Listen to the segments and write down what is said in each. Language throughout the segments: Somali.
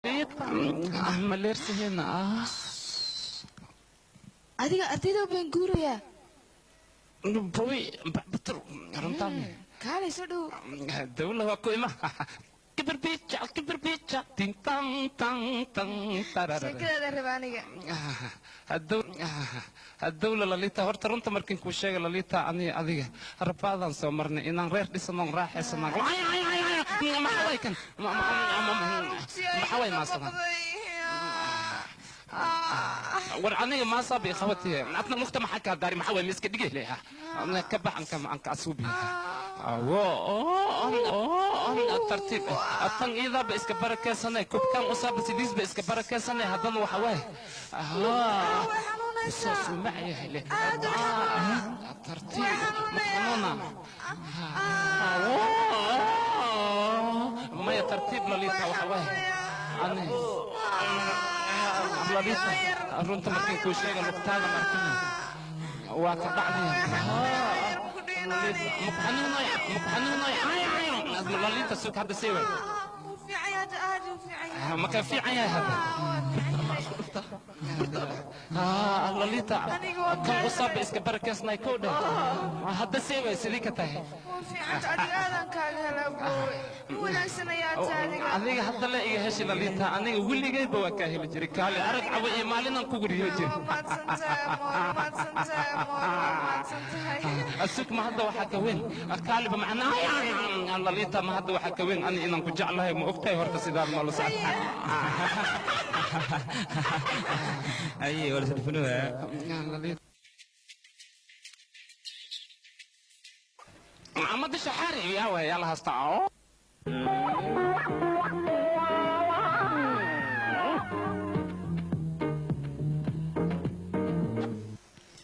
Ma leersihiina? Adiga ardayda baan guurayaa. Boy batur runtaan. Kaalay soo dhow. Dawla waa ku ima kibir biija kibir biija tin tan tan tan tararara. Sheekadaada raba aniga. Hadowla Lalita, horta runta markin kuu sheega Lalita, ani adiga rafaadaan soo marnay inaan reer dhisano, raaxaysano. Maxaa way kan? Maxaa way maasadan? War aniga maasaaba iqabatiye adna lugta maxaa kaa daari? Maxaa way miska dhigi leha ka bax anka anka asuubiya awo tartiib tan iidaaba iska barakeysanay, kubkan usaaba sidiisba iska barakeysanay. Haddana waxa waaye soo sumacayahay le tartiib maxanuuna maya tartiib Lalita. Waxa waaye ani Lalita, runta markin kuu sheega lugtaada markina waa ka dhacdaya. Maku xanuunoy Lalita? Sug hadda sii way ma ka fiican yahay hadda Lalita. Kan usaaba iska barakeysnay kow dheh. Hadda sii way sidii ka tahay adiga hadda la iga heshi Lalita. Aniga weligayba waa kaa heli jiray. Kaali arag cawa iyo maalinaan kugu riyo jiri asug. Ma hadda waxaa ka weyn kaaliba macnaa Lalita, ma hadda waxaa ka weyn ani inaan ku jeclahay, ma ogtahay? Horta sidaan ma la socota? Aye, wala sirfunuha. Amada shaxaari yaa waay yala hasta.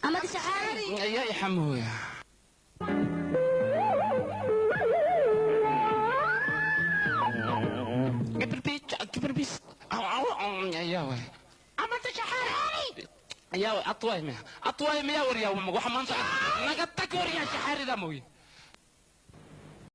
Amada shaxaari yaa ixamuya. Kibir biij kibir biis yaa waay amada shaxaari yaa waay atwaay miya atwaay miya waryaa waxa maanta naga tag waryaa shaxaarida mooye.